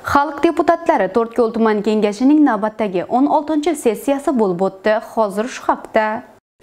Xalq deputatlari To'rtko'l tuman kengashining navbatdagi 16-sessiyasi bo'lib o'tdi. Hozir shu haqda.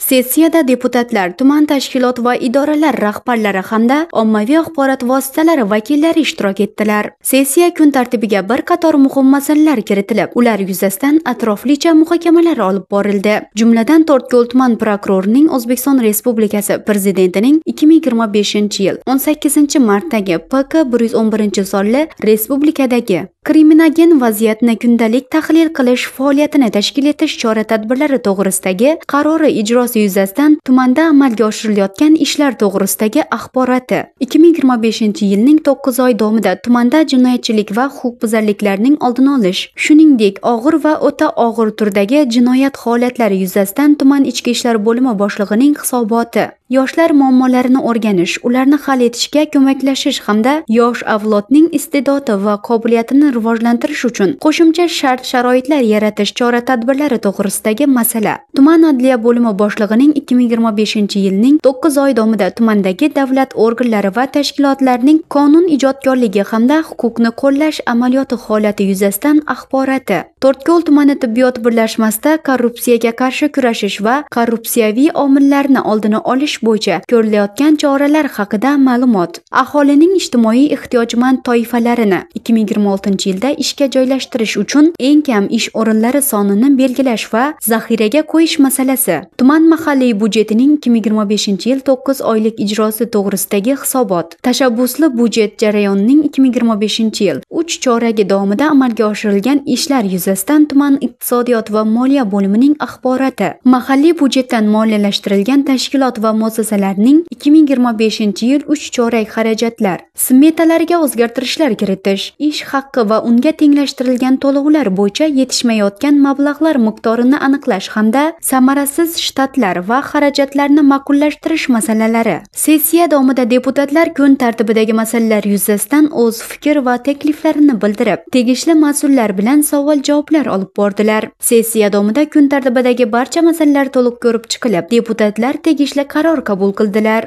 Sessiyada deputatlar, tuman tashkilot va idoralar rahbarlari hamda ommaviy axborot vositalari vakillari ishtirok etdilar. Sessiya kun tartibiga bir qator muhim masalalar kiritilib, ular yuzasidan atroflicha muhokamalar olib borildi. Jumladan, To'rtko'l tuman prokurorining O'zbekiston Respublikasi Prezidentining 2025-yil 18-martdagi PK 111-sonli respublikadagi kriminogen vaziyatni kundalik tahlil qilish faoliyatini tashkil etish chora-tadbirlari to'g'risidagi qarori ijrosi yuzasidan tumanda amalga oshirilayotgan ishlar to'g'risidagi axboroti, 2025-yilning 9 oy davomida tumanda jinoyatchilik va huquqbuzarliklarning oldini olish, shuningdek, og'ir va o'ta og'ir turdagi jinoyat holatlari yuzasidan tuman ichki ishlar bo'limi boshlig'ining hisoboti, yoshlar muammolarini o'rganish, ularni hal etishga ko'maklashish hamda yosh avlodning iste'dodi va qobiliyatini rivojlantirish uchun qo'shimcha shart-sharoitlar yaratish chora-tadbirlari to'g'risidagi masala, tuman adliya bo'limi boshlig'ining 2025-yilning 9 oy davomida tumandagi davlat organlari va tashkilotlarining qonun ijodkorligi hamda huquqni qo'llash amaliyoti holati yuzasidan axboroti, To'rtko'l tumani tibbiyot birlashmasida korrupsiyaga qarshi kurashish va korrupsiyaviy omillarni oldini olish bo'yicha ko'rilayotgan choralar haqida ma'lumot, aholining ijtimoiy ehtiyojmand toifalarini 2026-yilda ishga joylashtirish uchun eng kam ish o'rinlari sonini belgilash va zaxiraga qo'yish masalasi, tuman mahalliy byudjetining 2025-yil 9 oylik ijrosi to'g'risidagi hisobot, tashabbusli byudjet jarayonining 2025-yil 3 choragi davomida amalga oshirilgan ishlar yuzasidan tuman iqtisodiyot va moliya bo'limining axboroti, mahalliy byudjetdan moliyalashtirilgan tashkilot va muassasalarning 2025-yil 3 chorak xarajatlar smetalariga o'zgartirishlar kiritish, ish haqqi va unga tenglashtirilgan to'lovlar bo'yicha yetishmayotgan mablag'lar miqdorini aniqlash hamda samarasiz shtatlar va xarajatlarni ma'qullashtirish masalalari. Sessiya davomida deputatlar kun tartibidagi masalalar yuzasidan o'z fikr va takliflarini bildirib, tegishli mas'ullar bilan savol-javoblar olib bordilar. Sessiya davomida kun tartibidagi barcha masalalar to'liq ko'rib chiqilib, deputatlar tegishli qaror qabul qildilar.